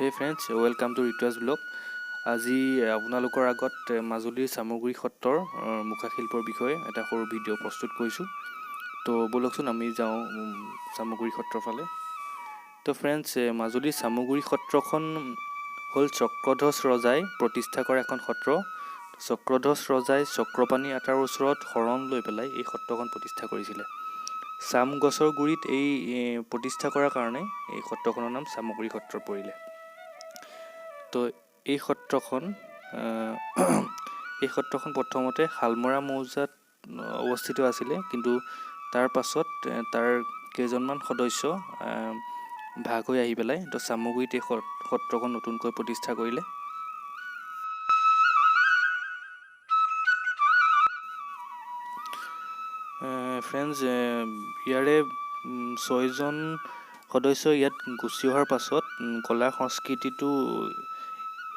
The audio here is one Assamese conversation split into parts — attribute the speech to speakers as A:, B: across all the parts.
A: Hey friends, welcome to Rituaj Vlog. আজি আপোনালোকৰ আগত মাজুলীৰ চামগুৰি সত্ৰৰ মুখাশিল্পৰ বিষয়ে এটা সৰু ভিডিঅ' প্ৰস্তুত কৰিছোঁ। তো ব'লকচোন, আমি যাওঁ চামগুৰি সত্ৰৰ ফালে। তো ফ্ৰেণ্ডছ, মাজুলীৰ চামগুৰি সত্ৰখন হ'ল চক্ৰধ্বজ ৰজাই প্ৰতিষ্ঠা কৰা এখন সত্ৰ। চক্ৰধ্বজ ৰজাই চক্ৰপাণি আতাৰ ওচৰত শৰণ লৈ পেলাই এই সত্ৰখন প্ৰতিষ্ঠা কৰিছিলে। চাম গছৰ গুৰিত এই প্ৰতিষ্ঠা কৰাৰ কাৰণে এই সত্ৰখনৰ নাম চামগুৰি সত্ৰ পৰিলে। তো এই সত্ৰখন প্ৰথমতে শালমৰা মৌজাত অৱস্থিত আছিলে, কিন্তু তাৰ পাছত তাৰ কেইজনমান সদস্য ভাগ হৈ আহি পেলাই তো চামগুৰিত এই সত্ৰখন নতুনকৈ প্ৰতিষ্ঠা কৰিলে। ফ্ৰেণ্ডছ, ইয়াৰে ছয়জন সদস্য ইয়াত গুচি অহাৰ পাছত কলা সংস্কৃতিটো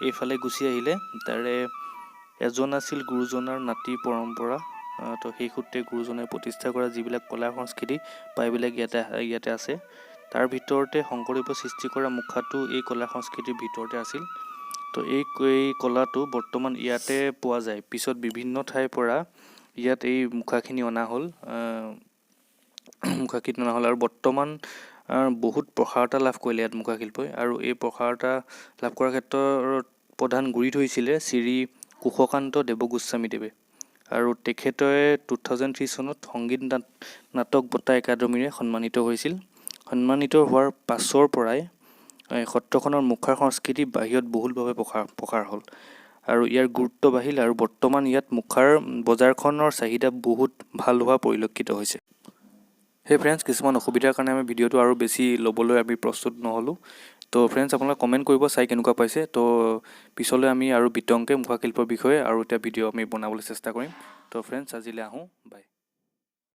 A: এইফালে গুচি আহিলে। তাৰে এজন আছিল গুৰুজনাৰ নাতি পৰম্পৰা। তো সেই সূত্ৰে গুৰুজনাই প্ৰতিষ্ঠা কৰা যিবিলাক কলা সংস্কৃতি, প্ৰায়বিলাক ইয়াতে আছে। তাৰ ভিতৰতে শংকৰদেৱে সৃষ্টি কৰা মুখাটো এই কলা সংস্কৃতিৰ ভিতৰতে আছিল। তো এই কলাটো বৰ্তমান ইয়াতে পোৱা যায়। পিছত বিভিন্ন ঠাইৰ পৰা ইয়াত এই মুখাখিনি অনা হ'ল, মুখাখিনি অনা হ'ল আৰু বৰ্তমান বহুত প্ৰসাৰতা লাভ কৰিলে ইয়াত মুখাশিল্পই। আৰু এই প্ৰসাৰতা লাভ কৰাৰ ক্ষেত্ৰত প্ৰধান গুৰি ধৰিছিলে শ্ৰী কোষকান্ত দেৱগোস্বামীদেৱে আৰু তেখেতে 2003 চনত সংগীত নাটক বঁটা একাডেমীৰে সন্মানিত হৈছিল। সন্মানিত হোৱাৰ পাছৰ পৰাই সত্ৰখনৰ মুখাৰ সংস্কৃতি বাহিৰত বহুলভাৱে প্ৰসাৰ হ'ল আৰু ইয়াৰ গুৰুত্ব বাঢ়িল আৰু বৰ্তমান ইয়াত মুখাৰ বজাৰখনৰ চাহিদা বহুত ভাল হোৱা পৰিলক্ষিত হৈছে। সেই ফ্ৰেণ্ডছ, কিছুমান অসুবিধাৰ কাৰণে আমি ভিডিঅ'টো আৰু বেছি ল'বলৈ আমি প্ৰস্তুত নহ'লোঁ। তো ফ্ৰেণ্ডছ, আপোনালোকে কমেণ্ট কৰিব চাই কেনেকুৱা পাইছে। তো পিছলৈ আমি আৰু বিতংকৈ মুখাশিল্পৰ বিষয়ে আৰু এতিয়া ভিডিঅ' আমি বনাবলৈ চেষ্টা কৰিম। তো ফ্ৰেণ্ডছ, আজিলৈ আহোঁ, বাই।